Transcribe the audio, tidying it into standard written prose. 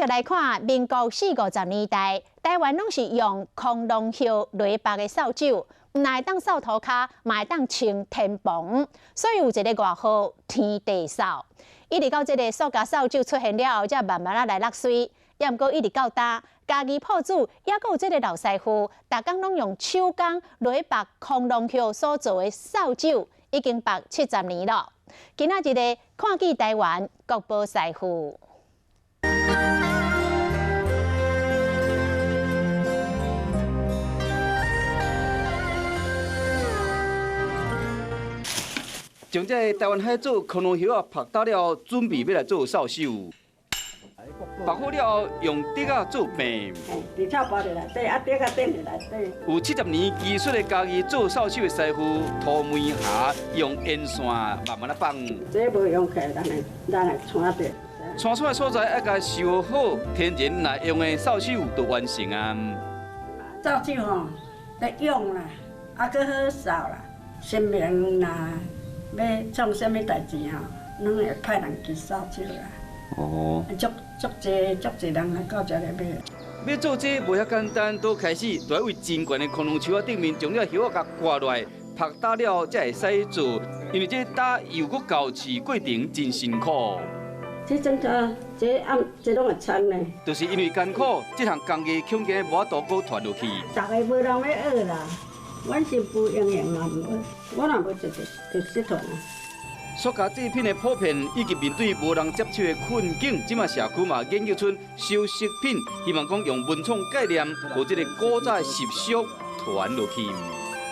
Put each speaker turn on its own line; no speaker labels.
就來看民國四五十年代，台灣攏是用匡龍葉來縛的掃帚，毋但會當掃塗跤，嘛會當清天棚，所以有一个外號天地掃。一直到這个塑膠掃帚出現了後，才慢慢仔來落衰。也毋過一直到今，家己鋪主猶閣有這个老師傅，逐工攏用手工來縛匡龍葉所做的掃帚，已經縛70年了。今仔日的看見台灣國寶師傅。
將這个台灣海藻匡龍葉仔縛焦了，準備欲來做掃帚。縛好了後，用竹仔做柄。
竹草包佇內底，啊竹仔頂佇內底。
有70年技術的家己做掃帚的師傅塗梅霞，用煙線慢慢仔放。
這無用起來，人會穿著。
穿出的所在愛共修好，天然來用的掃帚就完成啊。
掃帚吼，得用啦，啊，閣好掃啦，神明若欲創啥物代誌吼，攏會派人提掃帚啦。哦。足足濟足濟人來到遮來買。
欲做這無遐簡單，拄開始就愛為真懸的匡龍樹仔頂面將這葉仔共割落來，縛焦了後才會使做。因為這打油閣膠刺過程真辛苦。
這種這這暗這攏會摻呢。
就是因為艱苦，這項工藝恐驚無法度閣傳落去。
逐个無人欲學啦，阮新婦英英嘛毋學，我若無做就失傳啊。
塑膠製品的普遍，以及面對無人接手的困境，這馬社區嘛研究出小食品，希望講用文創概念，予這个古早的習俗傳落去。